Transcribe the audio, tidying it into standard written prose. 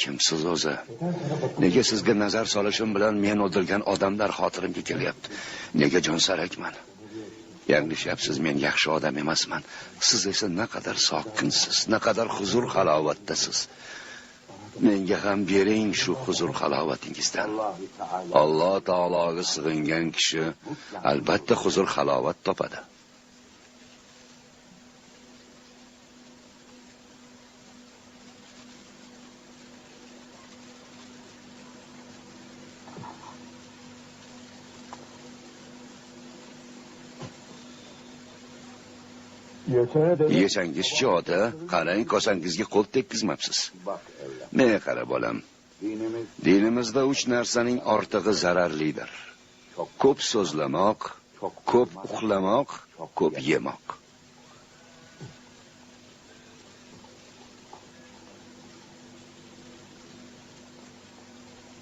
Kimsiz o'zi? Nega sizga nazar solishim bilan men o'ldirgan odamlar xotirimga kelyapti? Nega jonsarakman? Yanglishayapsiz, men yaxshi odam emasman. Siz esa naqadar sokinsiz, naqadar huzur halovatdasiz. Menga ham bering shu huzur halovatingizdan. Alloh taologa sig'ingan kishi albatta huzur halovat topadi. Yesangizchi ota, qarang, kosangizga qo'l tekkizmabsiz. Menga qara bolam. Dinimizda uch narsaning ortig'i zararlidir. Ko'p so'zlamoq, ko'p uxlamoq, ko'p yemoq.